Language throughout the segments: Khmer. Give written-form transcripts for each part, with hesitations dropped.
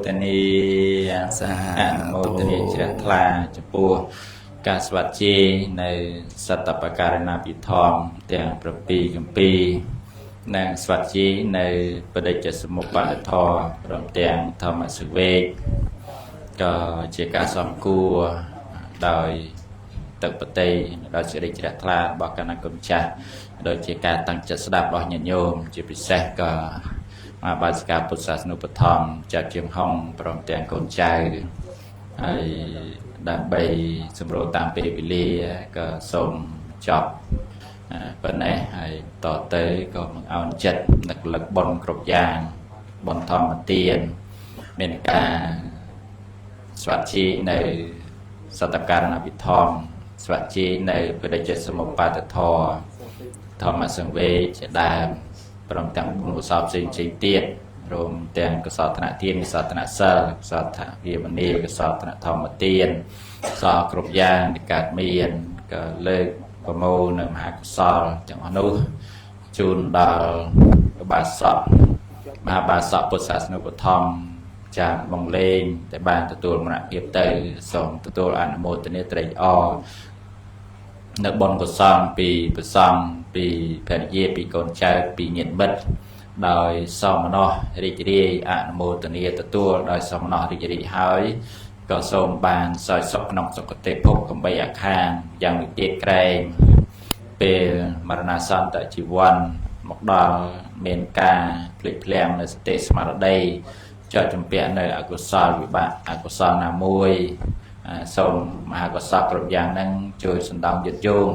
ទនា សា អនុមោទនាជ្រះថ្លាចំពោះការស្វាគមន៍នៅសត្តបករណាភិធម្មទាំង7កម្ពីនិងស្វាគមន៍នៅបដិច្ចសមុបត្តិធម៌ព្រមទាំងធម្មសវេកក៏ជាការសំគួរដោយទឹកបតីដោយសេចក្តីជ្រះថ្លារបស់គណៈគុណចាស់ដូចជាការតាំងចិត្តស្ដាប់របស់ញាតិញោមជាពិសេសក៏មហាបាសិកាពុទ្ធសាសនុបត្ថម្ភចាត់ជាងហុងព្រមទាំងកូនចៅហើយដើម្បីសម្រួលតាមពេលវេលាក៏សូមចប់ប៉ុណ្ណេះហើយតទៅក៏មកអោនចិត្តនឹកលឹកបុណ្យគ្រប់យ៉ាងបុណ្យធម្មទានមានការស្វាគមន៍នៅសត្តករណវិធម្មស្វាគមន៍នៅបដិច្ចសមុបត្តិធម៌ធម្មសង្វេគជាដើមព្រមទាំងបុណ្យកុសលផ្សេងៗទៀតរួមទាំងកុសលធនទានកុសលធនសិលកុសលធវិមនីកុសលធនធម្មទានកុសលគ្រប់យ៉ាងដែលកើតមានក៏លើកប្រមូលនៅមហាកុសលទាំងអស់នោះជូនដល់បាសកមហាបាសកពុទ្ធសាសនុបត្ថម្ភចាំបងលេងដែលបានទទួលមរណភាពទៅសូមទទួលអនុមោទនាត្រេកអរនៅបុណ្យកុសលពីព្រះសង្ឃពីភរិយាពីកូនចៅពីញាតិមិត្តដោយសមណោះរីករាយអនុមោទនាទទួលដោយសមណោះរីករាយហើយក៏សូមបានសោយសុខក្នុងសុគតិភពកំបីអាខានយ៉ាងវិទៀតក្រែងពេលមរណាសន្នជីវ័នមកដល់មានការភ្លេចភ្លាំងនៅសតិស្មារតីចត់ជំពាក់នៅអកុសលវិបាកអកុសលណាមួយសូមមហាកុសលគ្រប់យ៉ាងហ្នឹងជួយសណ្ដោងយឹតយោង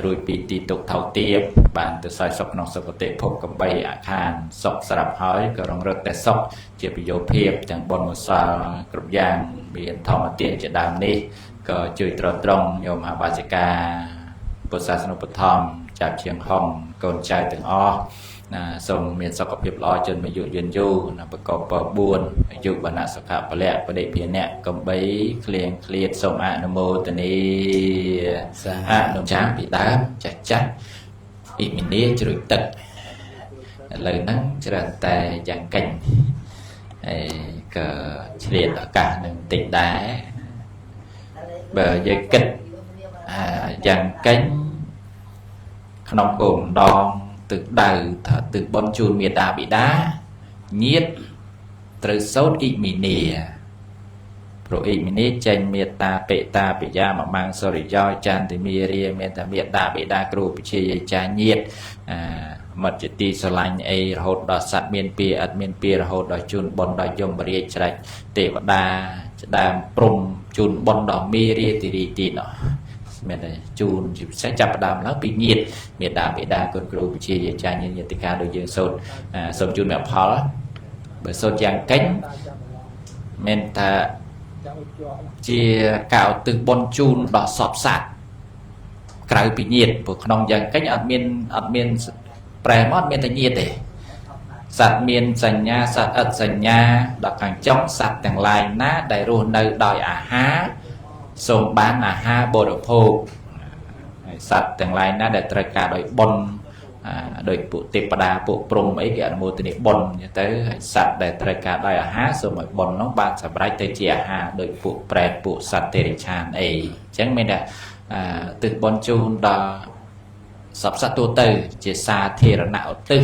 រួចពីទីទុកថោកទាបបានទៅសោយសុខក្នុងសុគតិភពកំបីអាខានសុខស្រាប់ហើយក៏រងរឹតតែសុខជាប្រយោជន៍ភាពទាំងបុណ្យកុសលគ្រប់យ៉ាងមានធម្មទានជាដើមនេះក៏ជួយទ្រទ្រង់ញោមមហាបាសិកាពុទ្ធសាសនុបត្ថម្ភចាប់ជាងហងកូនចៅទាំងអស់ណាសូមមានសុខភាពល្អជិនអាយុយឺនយូរណាប្រកបពរ4អាយុវណ្ណៈសុខៈពលៈបដិភានៈកំបីក្លៀងក្លៀតសូមអនុមោទនាអនុចាំពីដើមចាស់ចាស់អ៊ីមីនីជ្រុយទឹកឥឡូវហ្នឹងច្រើនតែយ៉ាងកិញហើយក៏ឆ្លៀតឱកាសនឹងតិចដែរបើយើងគិតយ៉ាងកិញក្នុងគោលម្ដងទិសដៅថាទិសបុណ្យជូនមេតាបិតាញាតិត្រូវសូត្រអ៊ីមីនីព្រោះអ៊ីមីនីចេញមេតាបិតាបិយាមមាំងសុរិយោចន្ទមីរាមានតែមេតាបិតាគ្រូវិជ្ជាយាញាតិមិត្តជាទីស្រឡាញ់អីរហូតដល់សត្វមានពៀអត់មានពៀរហូតដល់ជូនបុណ្យដល់យមរាជច្រាច់ទេវតាជាដើមព្រំជូនបុណ្យដល់មេរាទីរីទីនោះមានតែជូនជាពិសេសចាប់ផ្ដើមឡើងពីញាតិមេតាបិតាគុណគ្រូវិជ្ជាយាចាញាតិតិកាដូចយើងសូត្រសូមជូនមគ្គផលបើសូត្រយ៉ាងកិញមានថាជាកៅទិសបុណ្យជូនដល់សពសត្វក្រៅពីញាតិព្រោះក្នុងយ៉ាងកិញអត់មានប្រែមកអត់មានតែញាតិទេសត្វមានសញ្ញាសត្វឥតសញ្ញាដល់ខាងចុងសត្វទាំងឡាយណាដែលរស់នៅដោយអាហារសូមបានអាហារបរិភោគហើយសត្វទាំងឡាយណាដែលត្រូវការដោយបុណ្យដោយពួកទេពតាពួកព្រហ្មអីគេអនុមោទនាបុណ្យទៅហើយសត្វដែលត្រូវការដោយអាហារសូមឲ្យបុណ្យនោះបានសម្រេចទៅជាអាហារដោយពួកប្រែតពួកសត្វទេរិឆានអីអញ្ចឹងមានតែទិសបុណ្យជូនដល់សព្វសត្វទូទៅជាសាធារណៈឧទ្ទិស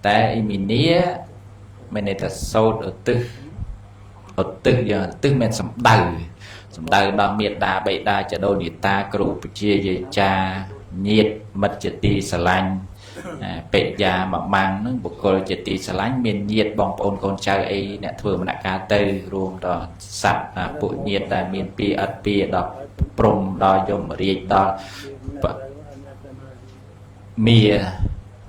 តែអ៊ីមីនីមានន័យថាសូត្រឧទ្ទិសឧទ្ទិសយ៉ាងឧទ្ទិសមានសំដៅសំដៅដល់មេតាបិតាចដូនតាគ្រូវិជ្ជាយាចាញាតិមិត្តជាទីស្រឡាញ់បិយាមមាំងនឹងបុគ្គលជាទីស្រឡាញ់មានញាតិបងប្អូនកូនចៅអីអ្នកធ្វើមនការទៅរួមដល់សត្វពួកញាតិដែលមានពីអត់ពីដល់ព្រំដល់យមរាជដល់មា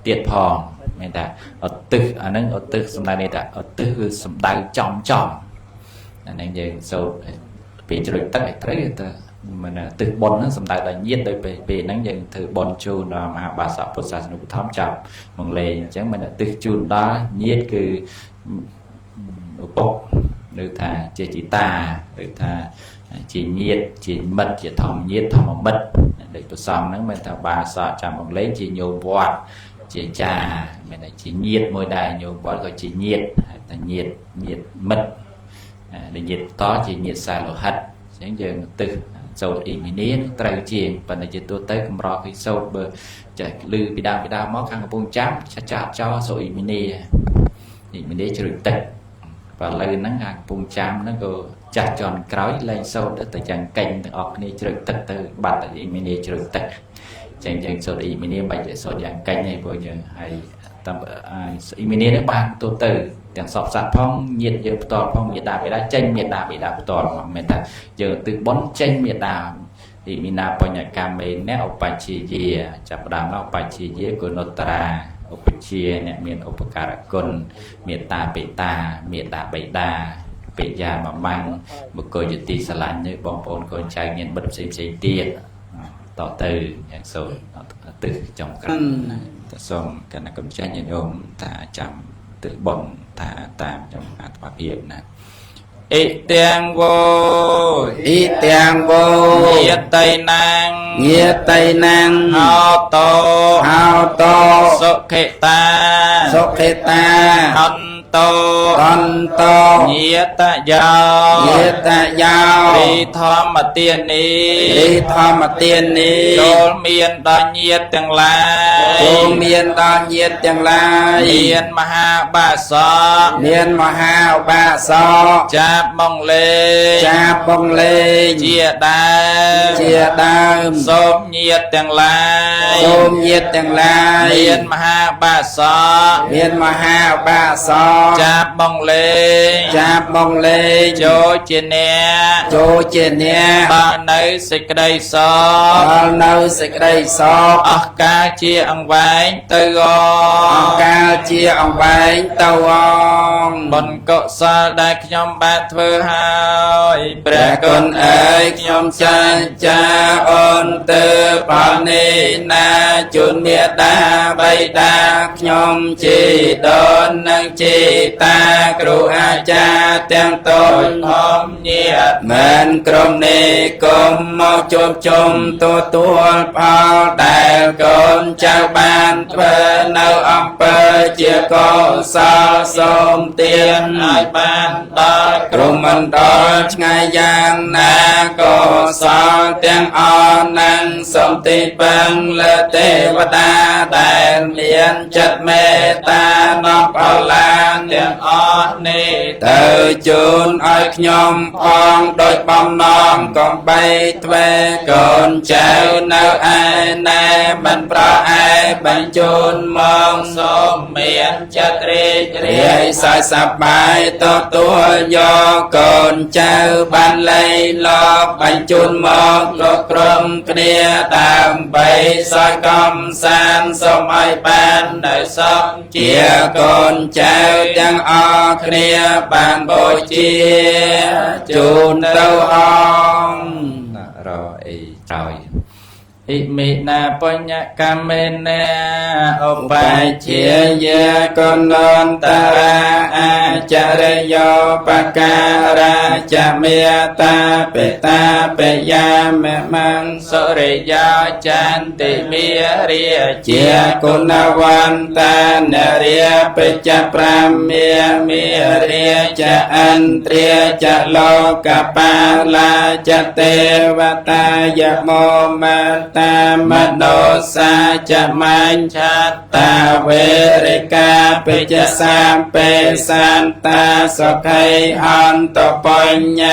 ទៀតផងមានថាឧទ្ទិសអាហ្នឹងឧទ្ទិសសំដៅនេះថាឧទ្ទិសគឺសំដៅចំចំអាហ្នឹងយើងសូត្រពេលជ្រុយទឹកឲ្យត្រូវទៅមិនទិសបុណ្យហ្នឹងសំដៅដល់ញាតិដោយពេលហ្នឹងយើងធ្វើបុណ្យជូនដល់មហាបាសកពុទ្ធសាសនុបត្ថម្ភចាប់មកលេងអញ្ចឹងមិនទិសជូនដល់ញាតិគឺឪពុកឬថាជាជីតាឬថាជាញាតិជាមិត្តជាធម្មញាតិធម្មមិត្តដូចប្រសងហ្នឹងមិនថាបាសកចាំមកលេងជាញោមវត្តជាចាមានតែជាញាតិមួយដែរញោមវត្តក៏ជាញាតិ តែញាតញាតមិត្តដែលញាតតជាញាតសាលោហិតអញ្ចឹងយើងទិសសូត្រអ៊ីមីនីត្រូវជាងប៉ុន្តែជាទូទៅកម្រគឺសូត្របើចេះឮពីដើមពីដើមមកខាងកំពង់ចាំចាស់ចាស់ចោលសូត្រអ៊ីមីនីអ៊ីមីនីជ្រុយទឹកបើឥឡូវហ្នឹងខាងកំពង់ចាំហ្នឹងក៏ចាស់ជន់ក្រោយលែងសូត្រទៅយ៉ាងកេញទាំងអស់គ្នាជ្រុយទឹកទៅបាត់អ៊ីមីនីជ្រុយទឹកចឹងយើងសូត្រអ៊ីមីនីមិនបាច់សូត្រយ៉ាងកេញទេព្រោះយើងហើយតាមអ៊ីមីនីនេះបានទូទៅទាំងសពសត្វផងញាតយើងផ្ទាល់ផងមេដាបេដាចេញមេដាបេដាផ្ទាល់មកមិនថាយើងទិបុនចេញមេដាអ៊ីមីណាបញ្ញកម្មេអ្នកឧបជាយាចាប់ផ្ដើមមកឧបជាយាគុណុត្តរាឧបជាអ្នកមានឧបការគុណមេត្តាបេតាមេដាបេដាបេយាមម៉ាំងបុគ្គលជាទីស្រឡាញ់នេះបងប្អូនកូនចៅញាតិមិត្តផ្សេងផ្សេងទៀតតទៅយ៉ាងសូត្រទិសចុងក្រោយតសូមគណៈកម្មចាស់ញាតិញោមថាចាំទិសបុណ្យថាតាមចំអាត្មាភាពណាអ៊ីទាំងវោអ៊ីទាំងវោញាតៃណាងញាតៃណាងហោតោហោតោសុខិតាសុខិតាអន្តោអន្តោញាតយោញាតយោរីធម្មទានីរីធម្មទានីចូលមានដល់ញាតទាំងឡាយចូលមានដល់ញាតទាំងឡាយមានមហាបាសកមានមហាឧបាសកចាប់បងលេងចាប់បងលេងជាដើមជាដើមសូមញាតទាំងឡាយសូមញាតទាំងឡាយមានមហាបាសកមានមហាឧបាសកចាប់បងលេងចាប់បងលេងចូលជាអ្នកចូលជាអ្នកដល់នៅសេចក្តីសោកដល់នៅសេចក្តីសោកអស់កាលជាអង្វែងទៅអងអស់កាលជាអង្វែងទៅអងបុណ្យកុសលដែលខ្ញុំបានធ្វើហើយព្រះគុណអើយខ្ញុំចាចាអូនទៅផលនេះណាជូនមេដាបិតាខ្ញុំជីដូននិងជីតាគ្រូអាចារ្យទាំងតូចធំញាតមិនក្រុមនេះគុំមកជួបជុំទទួលផលដែលកូនចៅបានធ្វើនៅអំពើជាកុសលសូមទានឲ្យបានដល់ក្រុមមិនដល់ឆ្ងាយយ៉ាងណាកុសលទាំងអស់នឹងសូមទីពឹងលើទេវតាដែលមានចិត្តមេត្តានាំផលឡានទាំងអស់នេះទៅជូនឲ្យខ្ញុំផងដោយបំណងកំបីទ្វេកូនចៅនៅឯណែមិនប្រអែបញ្ជូនមកសូមមានចិត្តរីករាយសើចសប្បាយទទួលយកកូនចៅបានលៃលកបញ្ជូនមកលោកក្រុមគ្នាដើម្បីសើចកំសាន្តសូមឲ្យបាននៅសុខជាកូនចៅទាំងអស់គ្នាបានបូជាជូនទៅអងរអីក្រោយអ៊ីមិណាបញ្ញកម្មេណាឧបជាយាកុណន្តរាអាចារយោបការាចមេតាបេតាបយាមមង្សុរិយាចន្តិមេរាជាគុណវន្តានរាបច្ចប្រាមេមេរាចអន្ទ្រាចលោកបាលាចទេវតាយមោមតាមនោសាចមញ្ឆតាវេរិកាបច្ចសាពេសន្តាសុខៃអន្តបញ្ញ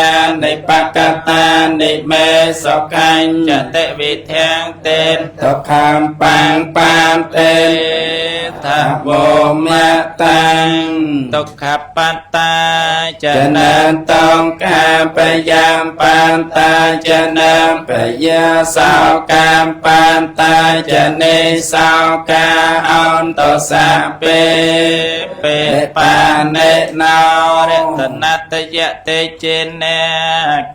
និបកតានិមេសុខញ្ចតិវិធាំងទេទុក្ខំបាំងបានទេថាវោមតាំងទុក្ខបត្តាចនន្តងកាបយាមបានតាចនបយាសោកាមបានតាចនិសោកាអន្តសាពេពេបានិណោរតនតយតិចេន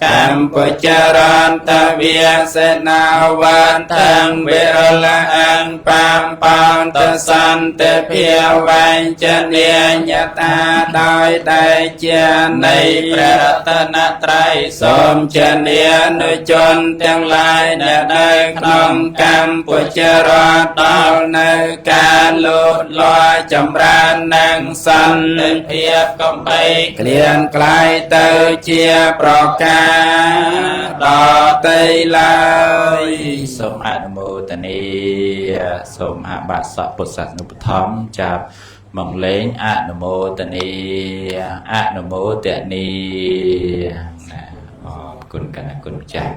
កម្ពុចរន្តវិសេនាវន្តੰវិរលអੰបាំបានតស ន្តិភាវញ្ចនាញតាដោយតែជានៃព្រះរតនត្រ័យសូមជានានុជនទាំងឡាយដែលនៅក្នុងកម្ពុជារដ្ឋដល់នៅការលូតលាស់ចម្រើននិងសន្តិភាពកំបីគ្លៀងក្លាយទៅជាប្រការដទៃឡើយសូមអនុមោទនាសូមអបាសកពុទ្ធសាសនុបត្ថម្ភចាប់មកលេងអនុមោទនាអនុមោទនាណាអរគុណកណ្ណាគុណម្ចាស់។